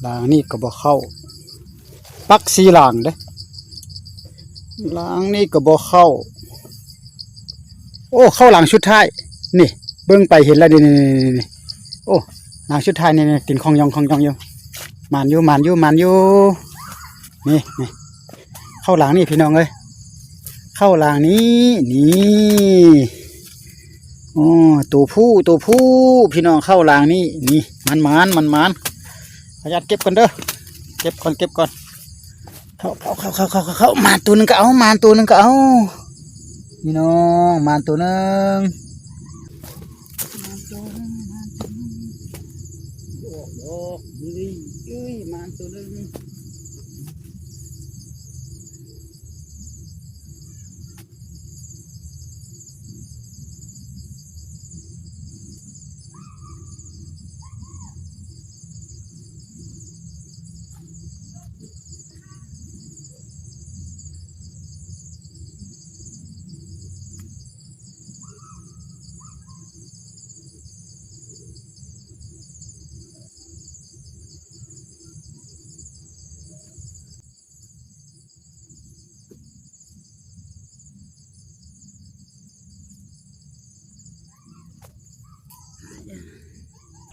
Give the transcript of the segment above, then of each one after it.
ຫຼັງນີ້ກໍບໍ່ເຂົ້າ ປັກສີ່ຫຼັງເດ້ ຫຼັງນີ້ກໍບໍ່ເຂົ້າ. ໂອ້ ເຂົ້າຫຼັງສຸດທ້າຍນີ້ ເບິ່ງໄປເຫັນແລ້ວນີ້ໆໆໆ ໂອ້ ຫຼັງສຸດທ້າຍນີ້ໆ ຕີນຂ້ອງຍ່ອງຂ້ອງຍ່ອງຢູ່ ໝານຢູ່ ໝານຢູ່ ໝານຢູ່ ນີ້ໆ ເຂົ້າຫຼັງນີ້ພີ່ນ້ອງເອີຍ ເຂົ້າຫຼັງນີ້ ນີ້ ໂອ້ ໂຕຜູ້ ໂຕຜູ້ ພີ່ນ້ອງ ເຂົ້າຫຼັງນີ້ ນີ້ ໝານໆ ໝານໆ ຂະຫຍັດເກັບກ່ອນເດີ ເກັບກ່ອນ ເກັບກ່ອນ ເຂົ້າ ເຂົ້າ ເຂົ້າ ໝານໂຕໜຶ່ງກໍເອົາ ໝານໂຕໜຶ່ງກໍເອົາ ພີ່ນ້ອງ ໝານໂຕໜຶ່ງ. ໝານໂຕໜຶ່ງ ໝານໂຕໜຶ່ງ ອອກດອກ ນີ້ ເອີຍ ໝານໂຕໜຶ່ງ.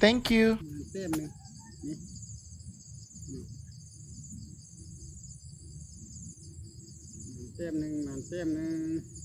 Thank you. ແຕ້ມໜຶ່ງ ນີ້ ນີ້ ແຕ້ມໜຶ່ງ ແຕ້ມໜຶ່ງ.